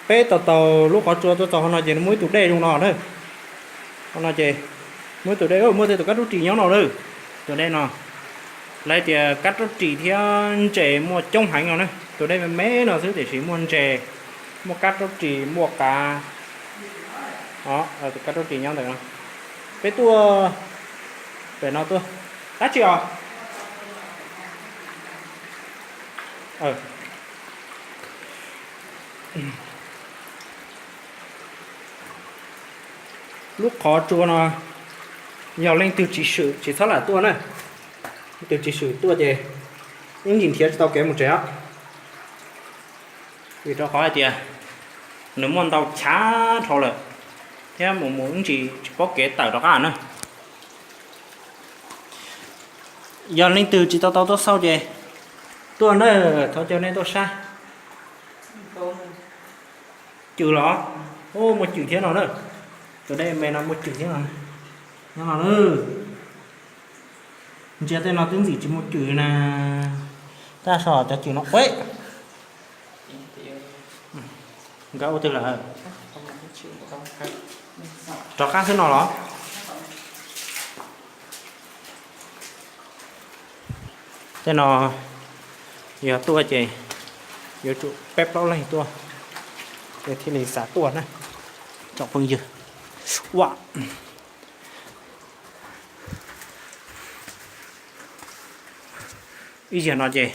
Peb tau tau lub qhov tsua tuaj txog hauv no ces nws muaj ib tug dej zoo no na. Hauv no ces muaj ib tug dej, muaj tej tus kab raub ris nyob no na. Tus dej no, lawv tias kab raub ris thiab ntses muaj coob heev no na. Tus dej me me no xwb tiam sis muaj ntses, muaj kab raub ris, muaj qav. Tus kab raub ris nyob ntawm no. Peb tuaj pem no tuaj. Dab tsi os? Lub qhov tsua no yog leej twg tsis swm tsis txhob lam tuaj na. Leej twg tsis swm tuaj ces ib ntsis nrhiav tsis tau kev mus tsev os. Vim rau qhov hais tias nws muaj ntau chav dhau lawm, thiab mus mus ib ntsis tsis paub kev tawm rov qab na. Yog leej twg tsis tau tau tuaj xauj ces tuaj na, thov caw nej tuaj saib. Cws los? Muaj cws thiab no na. Tus dej me no muaj cws thiab no. Nyob no na. Ntsia tej no twb ntxim tsis muaj cws na. Tab sis cov cws no ua, nkawd ua twg lawm? Rov qab xwb no los? Tej no yog tuaj ces yuav tsum peb plaub leeg tuaj es thiaj li xav tuaj na, tsoom phooj ywg. Ua ib yam no ces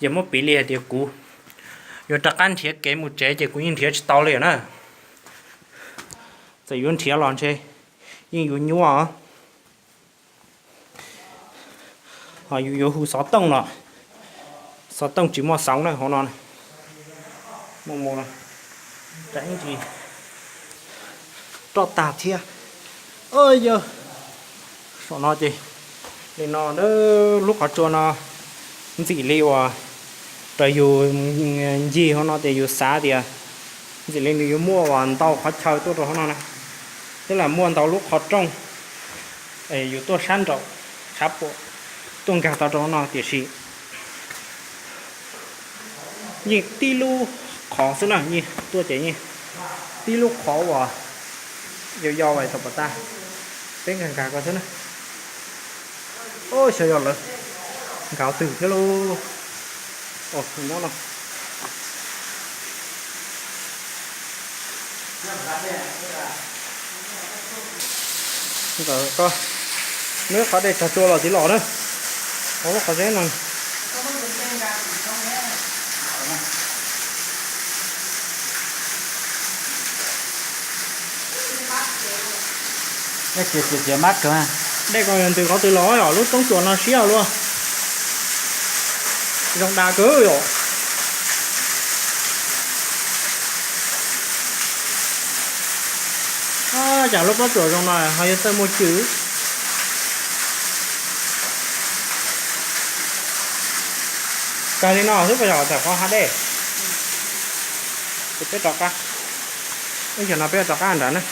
yog muab piv li hais tias kuv yuav rov qab nrhiav kev mus tsev ces kuv yeej nrhiav tsis tau li na. Txawm yuav nrhiav los ntshe yeej yuav nyuaj. Ho yus yuav hu xov tooj los xov tooj tsis muaj xov na hauv no. Mus mus rau ib ntsis roj tag thiab. Yog saum no ces li no, lub qhov tsua no ntxim li uas raws yus ncig hauv no ces yus xav tias ntxim li nws yuav muaj uas ntau qhov chaw tuaj rau hauv no na, thiab lam muaj ntau lub qhov rooj es yus tuaj sab nraum tshav puam tuaj nkag tau rau hauv no tiam sis yeej tib lub qhov xwb na, yeej tuaj ces yeej tib lub qhov uas yau yau tau pom tag, peb nkag nkag ko xwb na. Xyov yog lawv nkag twg thiab lauj. Nyob no. Ntawm ko, muaj ib qhov dej tsag tsua los tiv los na, hauv lub qhov zeb no. Dej ko yog ntws qhov twg los yom, lub roob tsuas no siab luaj. Zoo dag kawg yom. Cas lub pob tsuas zoo no ho yuav txawj muaj cws. Kawg li no xwb puas yog tawm qhov hav dej? Ces peb rov qab, ib zaug no peb rov qab nram na.